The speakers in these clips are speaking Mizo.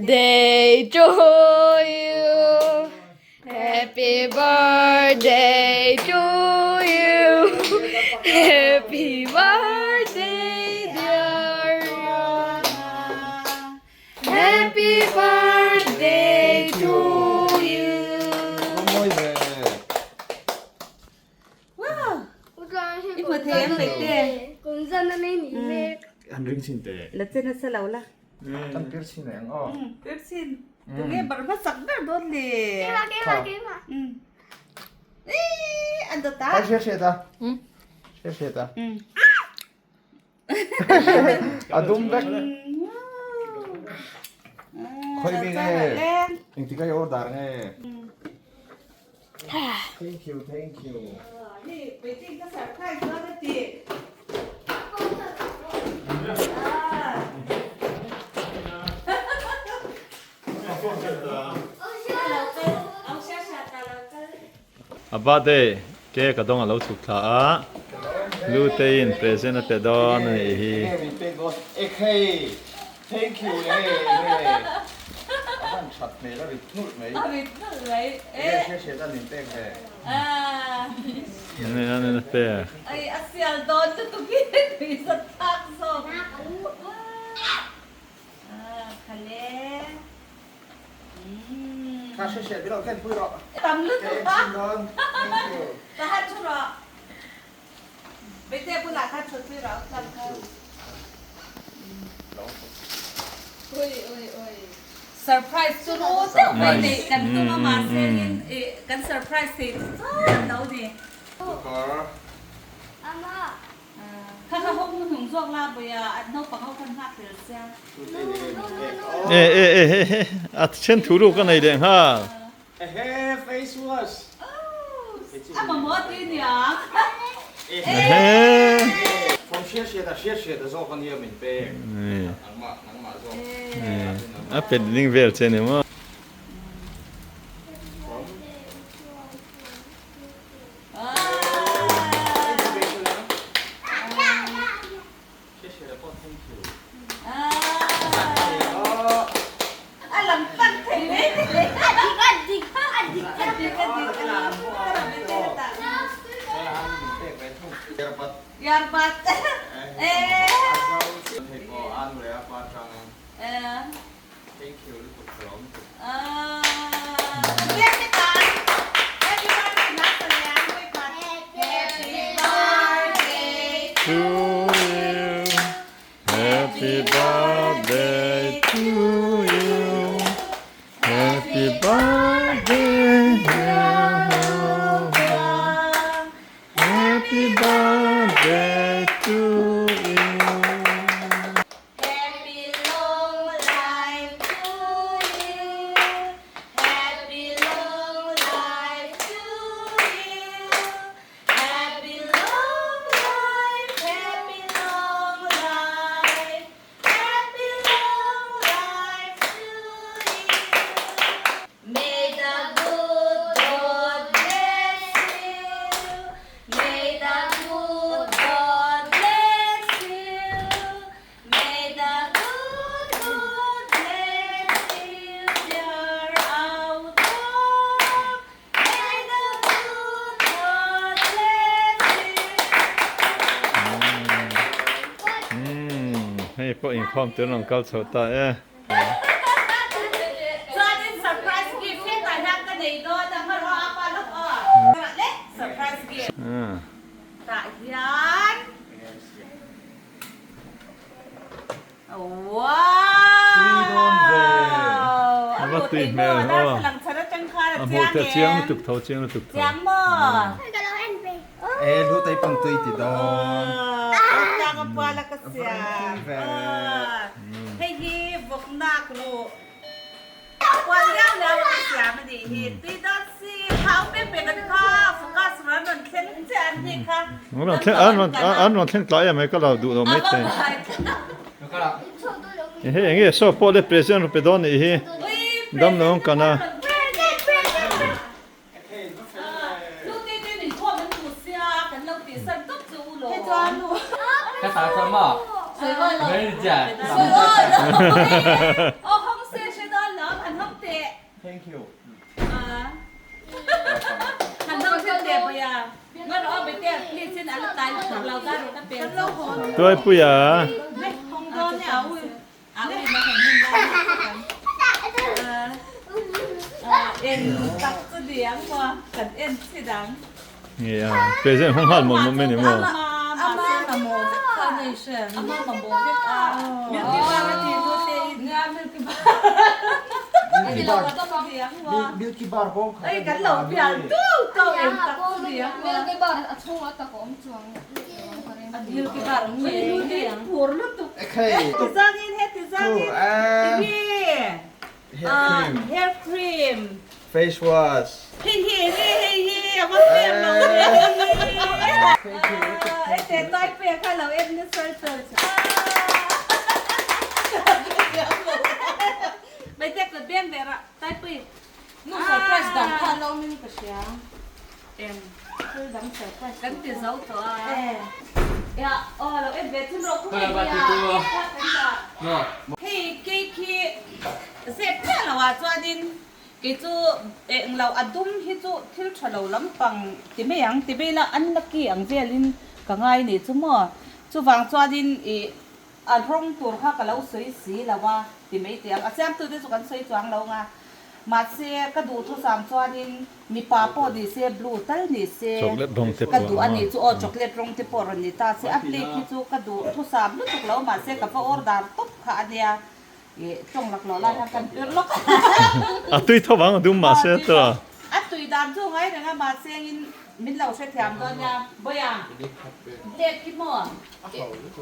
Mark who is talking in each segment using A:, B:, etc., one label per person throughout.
A: birthday to you Happy birthday to you Happy birthday dear Rihanna Happy birthday to you
B: La che nasa lo la.
C: Kan pir chin eng aw.
B: Pir chin. Tunge bar hmasak ber dawn le.
D: Keimah keimah keimah.
B: Ee an dawt a.
C: Ai hriat hriat a. Hriat hriat a. A dum vek. Khoi mi nge? Engtik a i order nge? Thank you, thank you.
B: Hei waiting ka surprise dawn a ti.
E: A birthday cake a dawng a lo chhuk thla a, Luteiin present a pe dawn a nih hi.
C: Thank you le he a van that hmel a rit hnulh mai.
B: A rit hnulh mai e.
C: Enge hriat hriat a nin pek ve.
E: Enge a nin pek.
B: Ai a sial dawn lutuk hi tui zat thlak zawk. Ah khale.
C: Kha hriat hriat bilo ken pui rawh.
B: Tam lutuk a.
C: Thank you.
B: Ka han thu rawh. Bete bulah khan thut pui rawh tlang kha. Ui ui ui. Surprise chu ru deuh mai nei kan tum a mahse in ih kan surprise thei chu chuan lo ni. Kha kha hawk hnuhnung zawk la bawiha an naupang ho khan nghak tel sia.
E: E e e he he a then thu ruk a nei leh nghal.
C: Ehe face wash.
B: A mamawh ti niang.
E: Ehe.
C: From hriat hriat a hriat hriat a zawk ania min pek. Nangmah nangmah zawk.
E: A pet ding vel che ni maw.
C: From. To you Happy birthday to you Happy birthday Happy birthday to you
B: Happy long life to you Happy long life to you Happy long life Happy long life Happy long life to you May the good God bless you May the good God bless you May the good God bless you dear out May the good God bless you
E: Umm hei pawh inkhawm tur an rawn kal chho ta e.
B: Chuanin surprise gift hetah hian ka nei dawn a hmanrua a pa lawk aw. Le surprise gift tah hian. Wow!
E: A va tui hmel aw. A hmuh te chiang lutuk tho chiang lutuk tho.
C: E lu tei pang tui ti dawn.
B: Hei hi vawknak ruh kual liau liau a siam a nih hi. Tui dawn si thau pe pe kan kha focus ran rawn thleng che an ni kha.
E: An rawn thleng tlai em hei ka lo duh lo mai thei. Hei enge saw pawh le present rawn pe dawn nih hi dam lo ang kan a. Tuaipuia. Nge a present hong hal mawm mawm mai ni maw.
B: Hair cream.
C: Face wash.
B: Hei hi enge hei hi a va hmel lo ve hei te tai pe kha lo en nasa tur mai te ka beng ve ra tai pui nu surprise dang kha lo min ka hria em thil dang surprise kan ti zo tawh a ya aw lo en ve thil rawh khawp mai hi hei cake hi zep chiah lo ah chuanin Kei chu eng lo a dum hi chu thil tha lo lampang ti mai ang ti mai la unlucky ang velin ka ngai nih chu maw. Chuvang chuanin ih a rawng tur kha ka lo sawi si lo a ti mai teh ang. A siamtute chu kan sawi chuang lo nga. Mahse ka duhthusam chuanin mipa pawh ni se blue tal ni se ka duh a nih chu aw chocolate rawng te pawh rawn ni ta se a plate hi chu ka duhthusam lutuk lo mahse ka va order tawp kha a nia. Tawng lak loh lai khan kan pir lawk a.
E: A tui tho vang a dum mahse ta.
B: A tui dan chu ngai reng a mahse engin min lo hrethiam dawn nia. Bawiha plate khi maw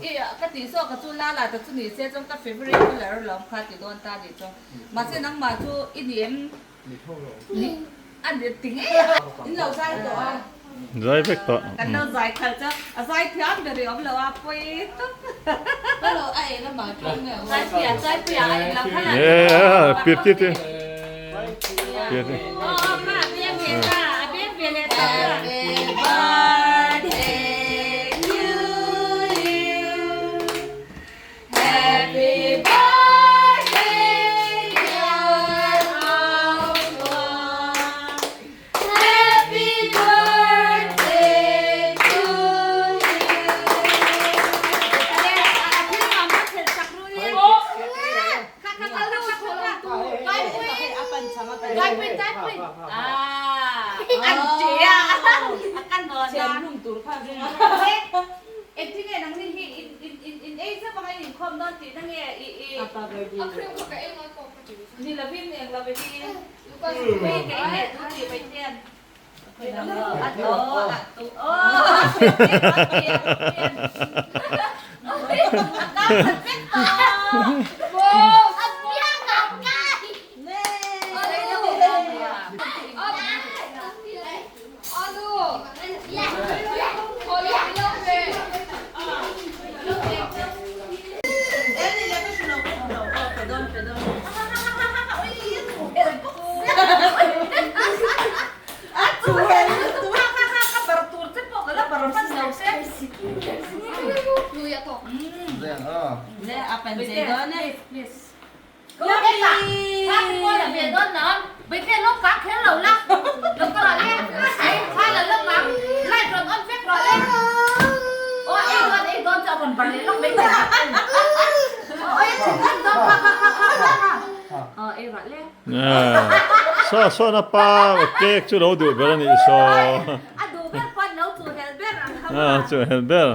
B: i ka tih zawk a chu la la ta chu ni se chuan ka favourite colour alawm kha ti dawn ta nih chu. Mahse nangmah chu i ni em? Ni a ni ti ngei a. In lo zai tawh a.
E: Zai vek tawh.
B: Kan lo zai khalh chu a zai thiam ber i awm lo a pawi tawp.
A: Ka lo a ei lamah chuan nge awm.
B: Zai puia zai puia a eng lo kha la.
E: Pir tir tir. Pir tir.
B: Aw aw kha a beng ve ta a beng ve leh ta.
A: Happy birthday to you. Happy birthday dear Alpha. Happy birthday to you.
B: Engtinge nang ni hi in ei zeuh anga in inkhawm dawn tih na nge i i ni lovin eng lo hi Ui ka ei leh duh tih mai hian a to a tu
E: Saw sawn a pa cake chu lo duh ber a nih saw.
B: A duh ber pawn lo chuh helh ber ang kha
E: A chuh helh ber.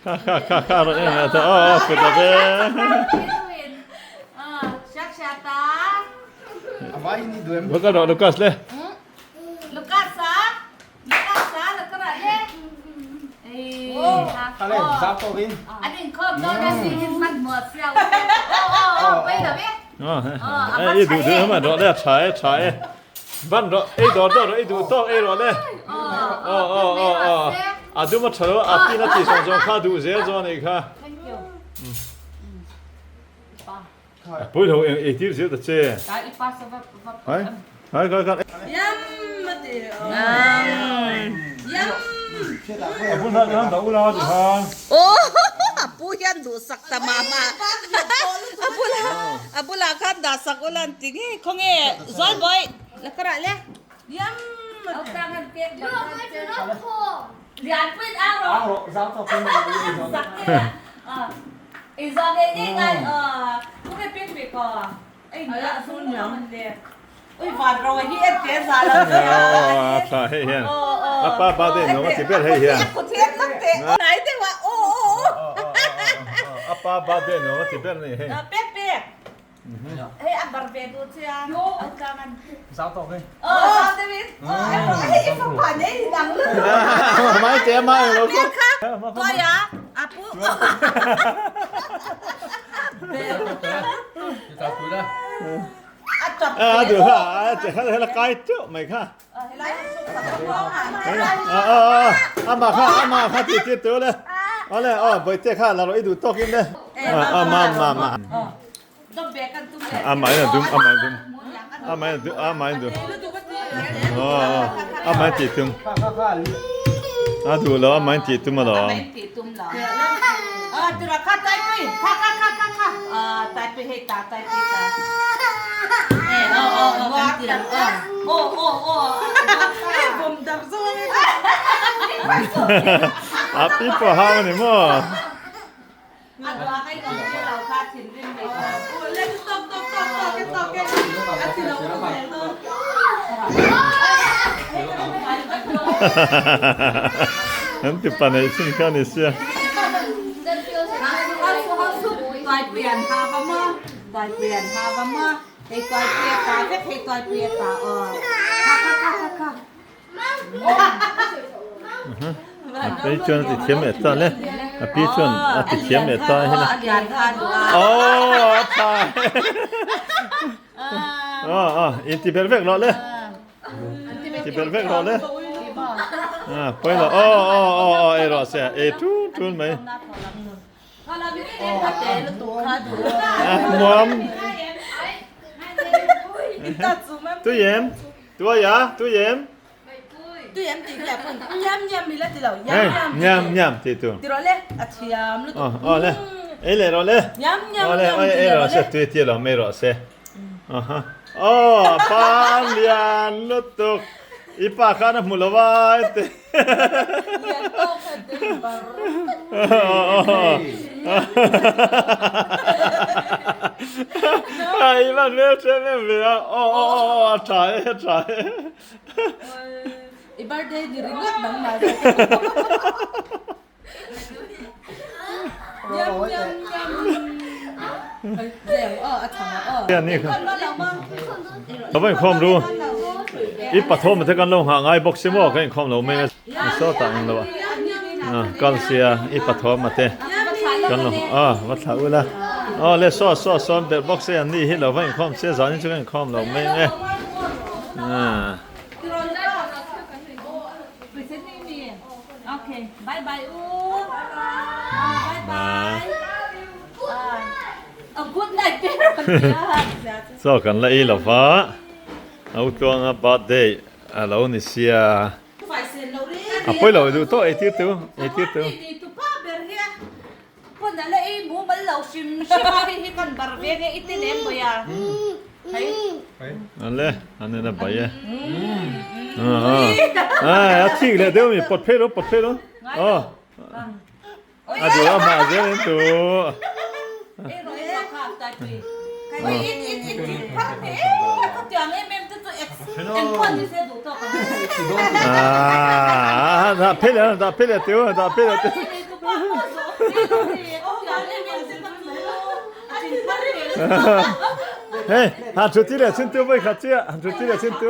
E: Kha kha kha kha rawn en leh ta aw aw kut a ve. Va kal rawh Lucas le. I duh duh hman rawh le a tha e tha e. Van rawh ei dawr dawr rawh i duh tawk ei rawh le. Aw aw aw aw a dum a tha lo a pin a tih zawng zawng kha duh zel zawng a nih kha. A pawi lo eng ei tir zel ta che. Hai hai kai kai. A bul hlan han dah ula ti khan.
B: Aw a pu hian duhsak ta mah mah a bulah a bulah khan dahsak ula an ti nge khawnge Zualbawi la ka rah le
E: Tha hei hian a pa birthday nuam a ti ber hei hian a pa birthday nuam a ti ber a ni hei.
B: Hei a bar ve duh che a, au tlang an. Zau tawk e. Aw, zau deuh in. Aw, hei i fapa nei i dang lutuk.
E: Mai te mai lo
B: ko. Tuai a, a pu. A chap.
E: A duh kha, a che kha hela kai teuh mai kha. Amah kha amah kha ti tir teuh le. Awle aw bawihte kha la rawh i duh tawk in le. Amah amah amah. Amah in a dum amah in dum. Amah in dum amah in dum. Amah in ti tum. A duh lo amah in ti tum alawm. A pi pawh hau a ni maw? An ti pa neih chin kha ni sia. A pi chuan a ti thiam leh ta le. A pi chuan a ti thiam leh ta hela. Aww a tha Aw aw in ti ber vek rawh le. Ti ber vek rawh le. Ah pawi lo aw aw aw aw ei rawh se ei tun tun mai. Muam. Tui em? Tui a? Tui em?
B: Tui em tih khi a phun. Nham nham mi la ti lo. Nham nham.
E: Nham nham ti tu.
B: Ti rawh le. A thiam lutuk.
E: Aw aw le. Ei leh rawh le.
B: Nham nham
E: nham. Aw le ei rawh se tui ti lo mai rawh se. Aha. Aw pa lian lutuk. I pa khan a hmu lo a te.
B: Lian tawk kha te bar.
E: Ai van hmel hrem em ve a. Aw aw aw a tha e a tha e.
B: I birthday ni ringawt nangmah zawk.
E: Ka va inkhawm ru. I pathawm te kan lo nghah ngai bawk si maw ka inkhawm lo mai a sawtah ang lo a kal sia i pathawm te kan lo a va thlah ula aw le saw saw sawn belh bawk se an ni hi lo va inkhawm sia zan hi chu ka inkhawm lo mai ang e.
B: Okay, bye bye u. Bye bye. A good night
E: Chaw kan la ei lova, Autluanga birthday a lo ni sia. A pawi lo duh tawh ei tir tu, ei tir tu.
B: Pawn a la ei mumal lo hrim hrim a, hei hi kan bar ve nge i ti lem mai a. Hei.
E: Ale, an en a bai e. Ai, a thik leh deuh mi, pawt phei ru, pawt phei ru. Aw. A duh a hmah zel in tu.
B: Ei rawh ei rawh kha tai pui. Oi in in in thil phar te ka tiang em em te chu ex eng pawh ni se duh tawk ang.
E: Ah, dah phei leh dah phei leh teu, dah phei leh teu. Hei, han thu ti leh chin tu voi khat chiah, han thu ti leh chin tu.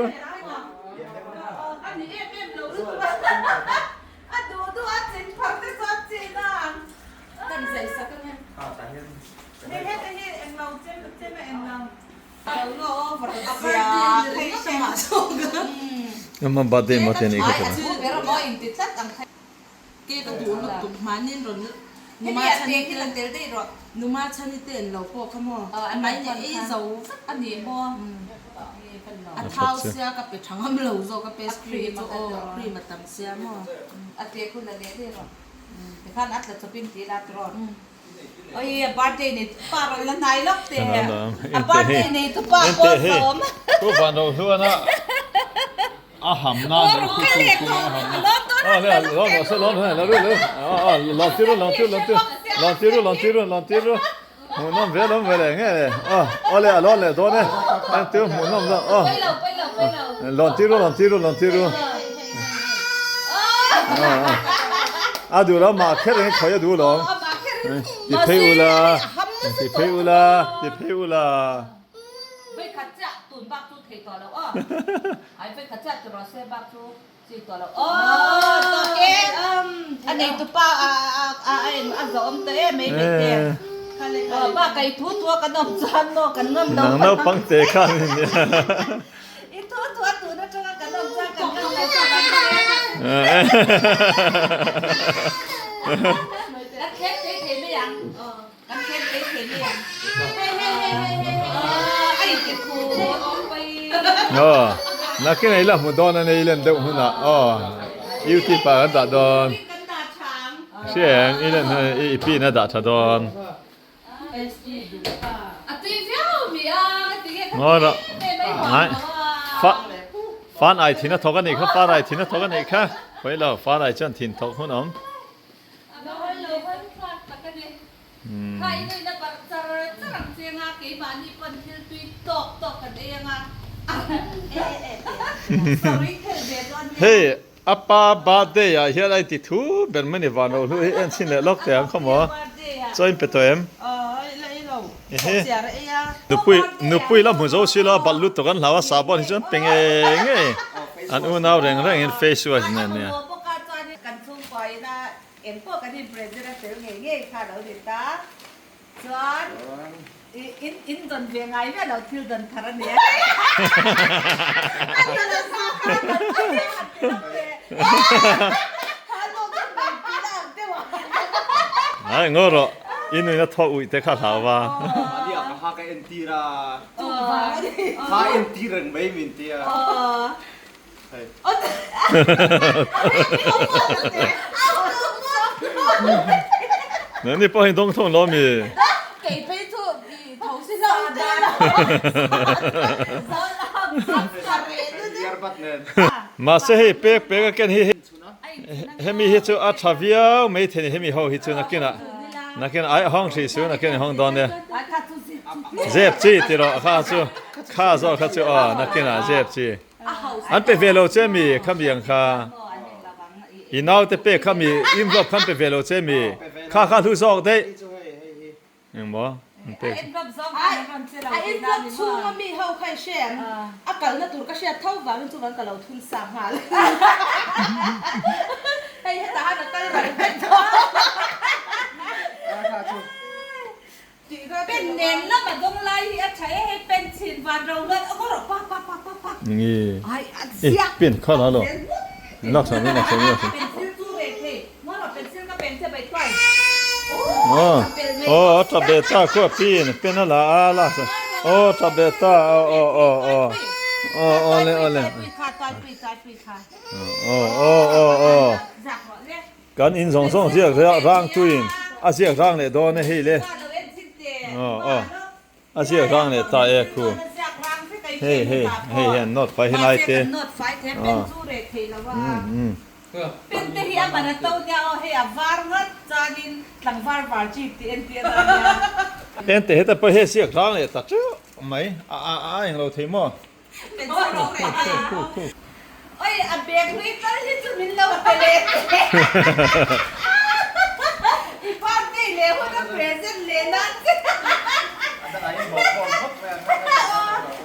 E: Ama birthday maw te nih kha tawh.
B: Oi a birthday nei tu pa rawn la hnai lawk teh a birthday nei tu pa pawh sawm.
E: Ku van ro hluan a a ham na nei khu khu khu a ham na. A le lawm rawh se lawm rawh la ru lu a lawm tir ru lawm tir lawm tir lawm tir ru lawm tir ru lawm tir ru hmuhnawm ve lawm ve le nge le a awle a lawn leh dawn e entir hmuhnawm dawn aw lawm tir ru lawm tir ru lawm tir ru a duh lo mah kher in khawi a duh lo ti phei ula ti phei ula ti phei ula
B: Chi tawh lo aw tawk e a nei tupa a a a zawh awm ta em mai mai te aw pa kai thu thu a kan awm chuan maw kan ngam lo
E: nang naupang te khan in nia
B: i thu thu a tun atanga kan awm chuan kan ngam lo kan thleng thei thei mai ang kan thleng thei thei mai ang hei hei hei hei hei hei a inti thu
E: aw nakin ei la hmu dawn a nei len deuh hunah aw youtube ah kan dah dawn hria em i len hun i pin a dah tha dawn ngawi rawh ngai fa fan ai thin a thawk a nih kha far ai thin a thawk a nih kha pawi lo far ai chuan thin thawk hun awm. Hei a pa birthday ah hian a inti thu ber mai ni van ro hlu hi en chhin leh lawk teh ang khaw maw chaw in pe tawh em ehe nupui nupui la hmu zo si lo a balh lutuk an hlau a sahbawn hi chuan pe ngei ngei an unau reng reng in face wash nen nia.
B: Eng pawh kan in present a fel ngei ngei kha lo ni ta. Chuan i in in dawn ve ngai miah lo thil dawn thar a nia.
E: Ai ngaw rawh i nuin a thawk uih te kha hlau va.
C: Mahni ah ka ha ka entir a. Ha entir reng mai min tia.
E: Nangni pawh hi dawng thawng lo mi? Mahse hei pek pek a ken hi hemi hi chu a tha viau mai thei ni hemi ho hi chu nakinah nakinah ai hawng hrih su nakin hawng dawn nia zep chi ti rawh kha chu kha zawk kha chu aw nakinah zep chi. An pe ve lo che mi kha mi ang kha i naute pek kha mi envelope khan pe ve lo che mi kha kha hlu zawk daih engmaw an pek
B: A envelope chhunga mi ho kha i hre ang a kalna tur ka hriat tho vangin chuvan ka lo thun sa nghal hei hetah han a kal reng vek tawh. Pen nen lam a dawng lai hi a tha e hei pen chhin van ro luan a ngaw rawh pa pa pa pa pa
E: Nge
B: ai a
E: e
B: ziak
E: pen kha la lo lak sa lak sa lak sa
B: pencil chu ve thei ngaw rawh pencil ka pen che bai thuai
E: oh oh a tha be ta khu a pin pen a la a lak sa oh tha be ta oh oh oh oh oh oh le oh le oh oh oh oh Kan in zawng zawng ziak rang tuin a ziak rang leh dawn e hei le aw aw a ziak rang leh ta e khu hei hei hei hian note fai hi lai te aw um um ente heta pawh hei ziak rang leh ta teuh mai a a a englo thei maw.
B: Oi a bag hlui tal hi chu min lo pe leh teh. I birthday leh hun a present leh nan che.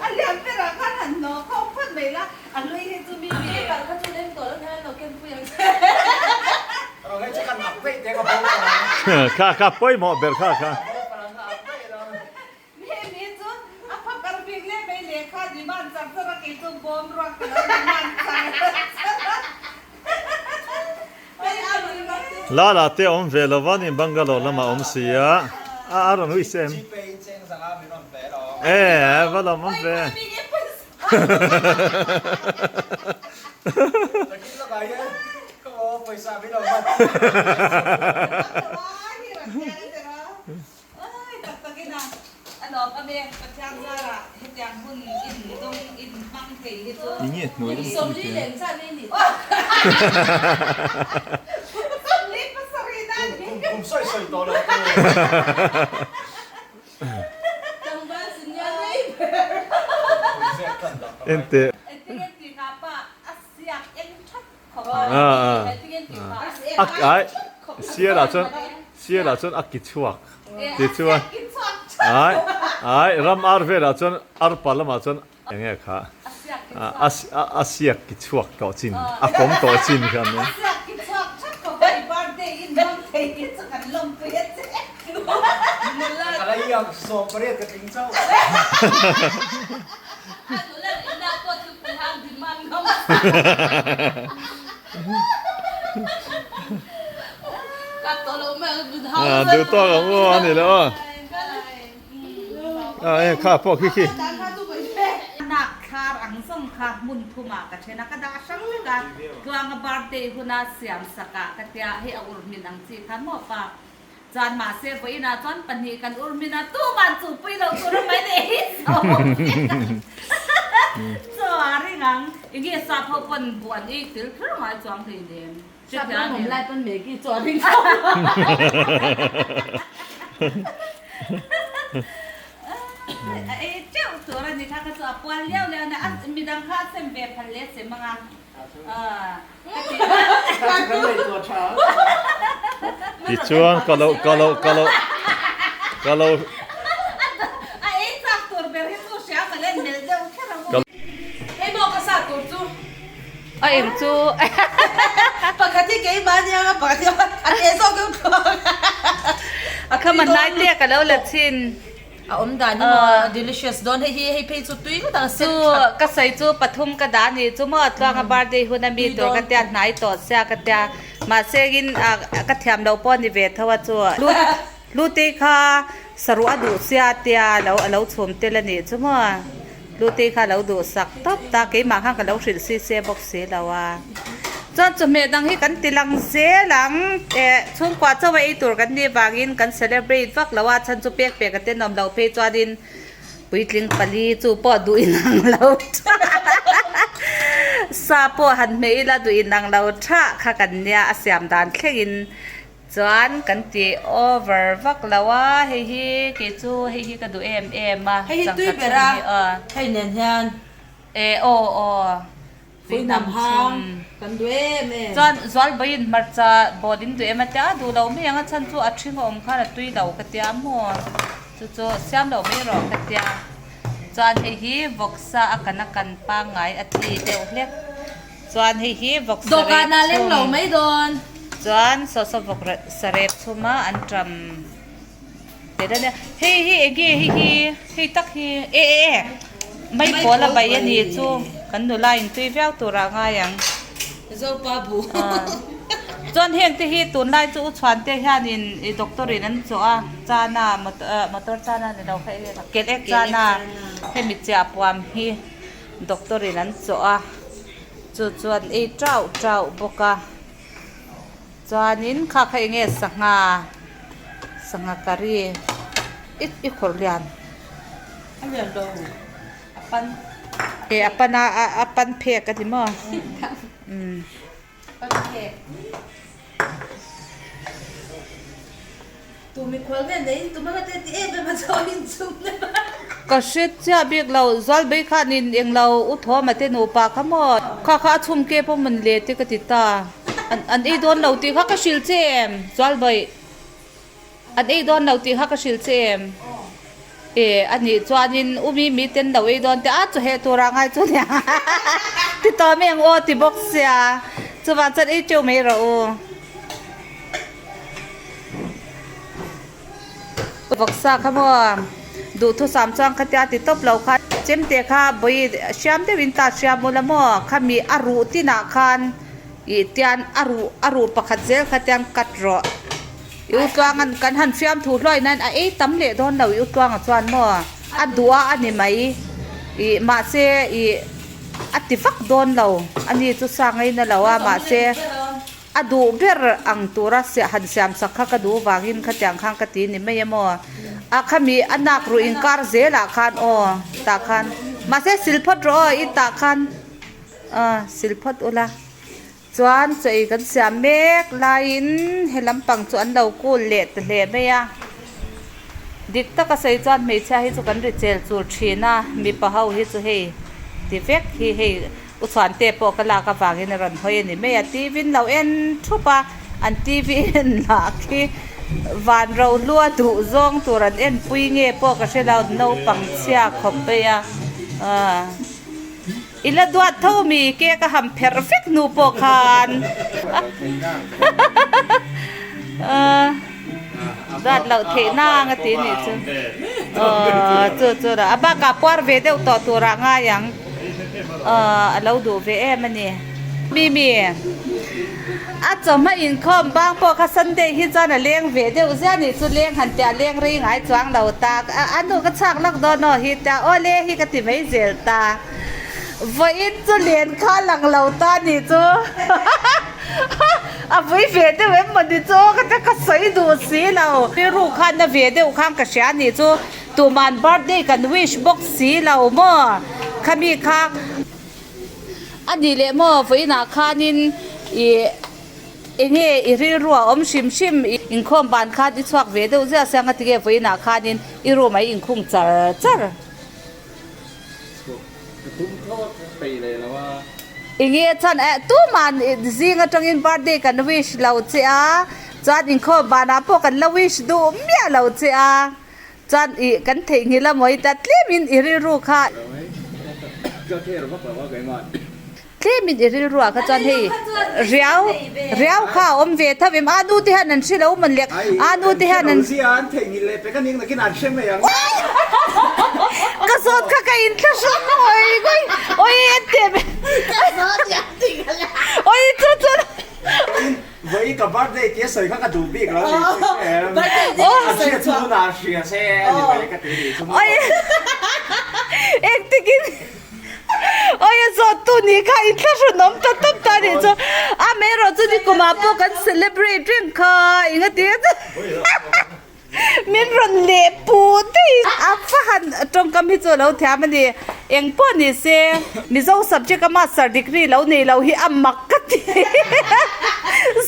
B: A lian berah khan han hnawh khawm phawt mai la, a hlui hi chu mi mi kal kha chu leng tawh lo hian lo ken pui ang che.
E: Kha kha pawimawh ber kha kha.
B: Hemi chu a phakar bik leh mai lehkha demand char char a kei chu bawm ruak ka lo demand char char a.
E: La la te awm ve lo va ni Bangalore lamah awm si a a a rawn ui sem e va lawm awm ve.
B: Ai tak takin a a lawm awm e Pathian zarah hetiang hun in dawng in hmang thei hi chu.
E: Enge hnuai lam chu ni te.
B: 40 pasarih nan hi.
C: Kum sawi sawi tawh lo tu.
E: Enteh. Ai sial ah chuan sial ah chuan a ki chhuak ti chuan ai ai ram ar velah chuan arpa lamah chuan eng nge kha a siak ki chhuak tawh chin a kawm tawh chin kha an nia. Duh tawk ang u a ni lo a. A kha pawh khi khi.
B: Nak thlar ang zawng kha hmun thumah ka then a, ka dah hrang vek a, tluanga birthday huna siam sakah ka tia hei a urhmin ang chi khan maw pa Chuan mahse vawiinah chuan pahnih kan urmin a, tuman chu pui lo tur a mai leh hi zo vek a. Chaw a ring ang, enge sap ho pawn buh an ei tel kher ngai chuang hleinem.
A: Sap ram awm lai pawn Maggie chaw a ring tho.
B: A ei teuh tur a ni kha, ka chu a pual liau liau a nia, midang kha a sem ve phal leh sem ang a.
E: Tichuan ka lo ka lo ka lo ka lo
B: A eng chu
A: Pakhat hi keimah ania nga pakhat hi a te zawk deuh tluang
B: A khama hnai te ka lo la chhin.
A: A awm dan hi maw delicious dawn hei hi hei phei chu tui ngawt ang set
B: Chu ka sawi chu pathum ka dah ni chu maw tluanga birthday hun a mi tur ka tia hnai tawh sia ka tia mahse in ka thiam lo pawh a ni ve tho a chu Hlute kha saruh a duh sia tia lo a lo chhum tel a nih chu maw Hlute kha a lo duh sak tawp ta keimah khan ka lo hrilh si se bawk si lo a. Chuan chawhmeh dang hi kan ti lang zel ang. Eh chhungkua chaw a ei tur kan nih vangin kan celebrate vak lo a, chhan chu pek pek a tenawm loh phei chuanin puitling pali chu pawh duh inang lo tha sa pawh han hmeh ila duh inang lo tha kha kan nia a siam dan thlengin chuan kan ti over vak lo a, hei hi kei chu hei hi ka duh em em a
A: Hei hi tui ber a, hei nen hian.
B: Eh aw aw.
A: Pui hnam hang kan duh em em.
B: Chuan Zualbawiin hmarcha bawt in duh em a tia, a duh lo mai ang a chhan chu a ṭhing a awm khan a tui lo ka tia maw, chu chu siam lo mai rawh ka tia. Chuan hei hi vawksa a kan a kan pangngai a ti deuh hlek. Chuan hei hi vawksa rep chhum.
A: Dawhkan ah leng lo mai dawn.
B: Chuan saw saw vawk sa rep chhum a an ṭam tel a nia. Hei hi enge hei hi hei tak hi e e e mai pawl a bai a ni chu kan nula in tui viau tur ah ngai ang.
A: Zopa bu.
B: Chuan heng te hi tunlai chu u chhuan te hian in i doctor in an chawh a chana motor chana ni lo kha enge kel ek chana hemi chiah puam hi doctor in an chawh a chu chuan ei tauh tauh bawk a. Chuanin kha kha enge sangha sangha curry i i khawrh lian
A: a lian lo a pan
B: e a pan a a pan phek a ni maw umm
A: pan phek tu mikhual nge nei in tum anga te ti em em a chaw in chhum ne
B: ka hre chiah bik lo Zualbei khanin englo u Thawma te nupa kha maw kha kha a chhum ke pawh mawn le te ka ti ta an an ei dawn lo tih kha ka hrilh che em Zualbei an ei dawn lo tih kha ka hrilh che em e a nih chuanin u mi mi ten lo ei dawn te a chaw heh tura ngai chu nia ti tawh mai ang aw ti bawk sia chuvang chuan ei teuh mai rawh u. Vawksa kha maw duhthusam chuan khatia ti tawp lo kha chemte kha bawi hriam deuhin ta hriam ula maw khami a ruh tinah khan ih tian a ruh a ruh pakhat zel kha tiang cut rawh i utluang an kan han hriam thu hluai nan a ei tam leh dawn lo i utluangah chuan maw a duh a a ni mai ih mahse ih a ti vak dawn lo ani chu sa ngaina lo a mahse.
A: A duh ber ang tura han siam sak kha ka duh vangin khatiang khan ka ti ni mai emaw. A khami a nak ruh inkar zelah khan aw tah khan mahse sil phawt rawh aw i tah khan aw sil phawt ula chuan chaw ei kan siam mek laiin he lampang chu an lo kul leh ta hle mai a dik taka sawi chuan hmeichhia hi chu kan ri chel chul thin a mipa ho hi chu hei ti vek hi hei. U Chhuante pawh ka lak avangin a rawn hawi a ni mai a, TV in lo en thup a, an TV en lah khi van ro hlua duh zawng tur an en pui nge pawh ka hre lo, naupang chhia khawp mai a, aah i la duat tho mi cake a ham pherh vek hnu pawh khan aah duat loh theih nang a ti nih chu aw chu chu a bakah puar ve deuh tawh turah ngai ang. Aw a lo duh ve em a ni. Mimi, A chawhma inkhawm bang pawh kha Sunday hi chuan a leng ve deuh zia nih chu leng han tia leng rei ngai chuang lo ta. A nu ka chhak lawk dawn aw hi tia aw le hi ka ti mai zel ta. Vawiin chu len kha lang lo ta nih chu a vui ve deuh em maw ni chu ka tia ka sawi duh si lo. Rilru khan na ve deuh khan ka hria nih chu. Tuman birthday kan wish bawk si lo maw? Khami kha a ni leh maw? Vawiinah khanin ih enge i rilru a awm hrim hrim inkhawm ban khan i chhuak ve deuh ziah sia ngatinge vawiinah khanin i room ah i inkhung char char.
C: Chhuak ka tum thlawt peih leh lo a.
A: Enge chuan eh tuman zing atangin birthday kan wish lo che a, chuan inkhawm banah pawh kan la wish duh miah lo che a. Chuan i kan theihnghilh a mawi ta tlemin i rilru kha. Tlemin i rilru ah kha chuan hei riau riau kha a awm ve tho em a nu te hian an hre lo mawn le a nu te hian an. Ka zawt kha ka inthlahrung ngawih ngawih awi en teh awi chu chu.
C: Vawi ka birthday tia sawi kha ka duh bik lo ni chu em. A hriat chu hunah a hria se a ni mai ka ti nih chu maw.
A: Engtikin Oi a zawt tu ni kha in thlahrun awm ta tawp ta nih chu. Amaherawh chu nikumah pawh kan celebrate reng kha eng a ti a chu. Min rawn leh pu daih a va han tawngkam hi chu a lo thiam a ni. Eng pawh ni se Mizo subject a master degree lo nei lo hi a mak ka ti.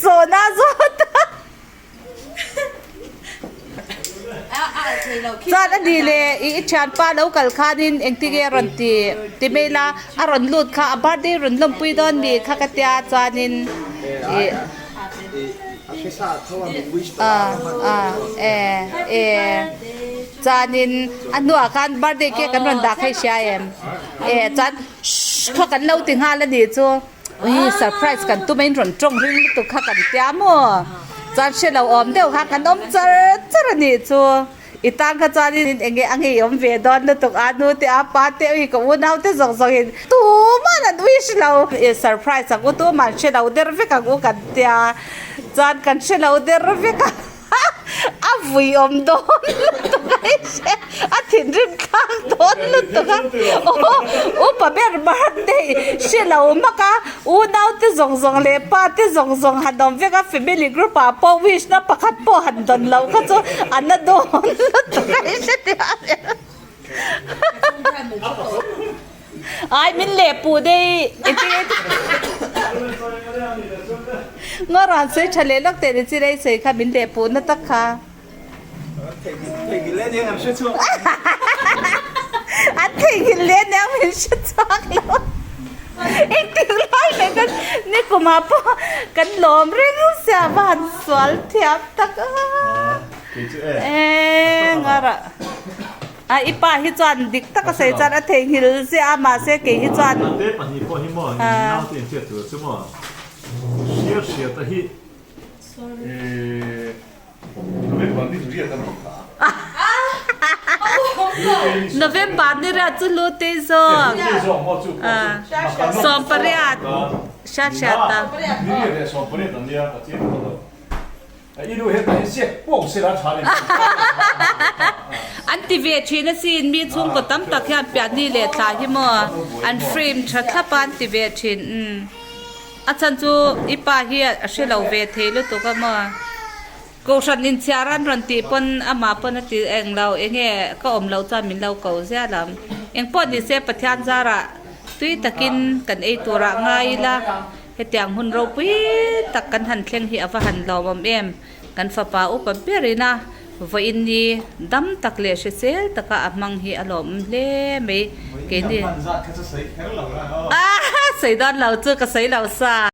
A: Zawhna zawt a. Chuan a ni le i thianpa lo kal khanin engtinge a rawn ti ti mai la a rawn lut kha a birthday rawn lawmpui dawn mi kha ka tia chuanin ih. Chuanin a hnuah khan birthday cake an rawn dah kha i hria em? E chuan shh kha kan lo ti nghal a nih chu ui surprise kan tum a in rawn tawng ring lutuk kha kan tia maw? Chuan hre lo awm deuh kha kan awm char char a nih chu. I tan kha chuanin eng nge a ngei awm ve dawn lutuk a nu te a pa te ui ka unau te zawk zawkin tuman an wish lo i surprise ang u tuman hre lo der vek ang u kan tia chuan kan hre lo der vek a a vui awm dawn lutuk a i hre a thinrim thlak dawn lutuk a aw upa ber birthday hre lo mak a unau te zawng zawng leh pa te zawng zawng han awm vek a family group ah pawh wish na pakhat pawh han dawn loh kha chu a na dawn lutuk a i hre tih a ai min leh puh dei ngaw ran sawi tha leh lawk teh ni chi rei sawi kha min leh puh na tak kha. An theihnghilh leh aniang min hre chhuak lo. Engtik lai leh kan nikumah pawh kan lawm reng sia va han sual thiam tak a. Eng a rah. A i pa hi chuan dik tak a sawi chuan a theihnghilh ziah a mahse kei hi chuan. November ni riat chu lu tei zawk 18 hriat hriat a. An ti ve thin asin mi chhungkaw tam tak hian piahni leh thla hi maw an frame tha thlap a an ti ve thin. A chhan chu i pa hi a hre lo ve thei lutuk a maw? Kohhran inchhiar an rawn tih pawn amah pawn a ti eng lo, enge ka awm loh chuan min lo ko ziah lam. Engpawh ni se Pathian zarah tui takin kan ei turah ngai ila, hetiang hun ropui tak kan han thleng hi a va han lawmawm em. Kan fapa upa berin a vawiin ni dam tak leh hrisel taka a hmang hi a lawmawm hle mai. Keini. Sawi dawn lo chu ka sawi lo sa.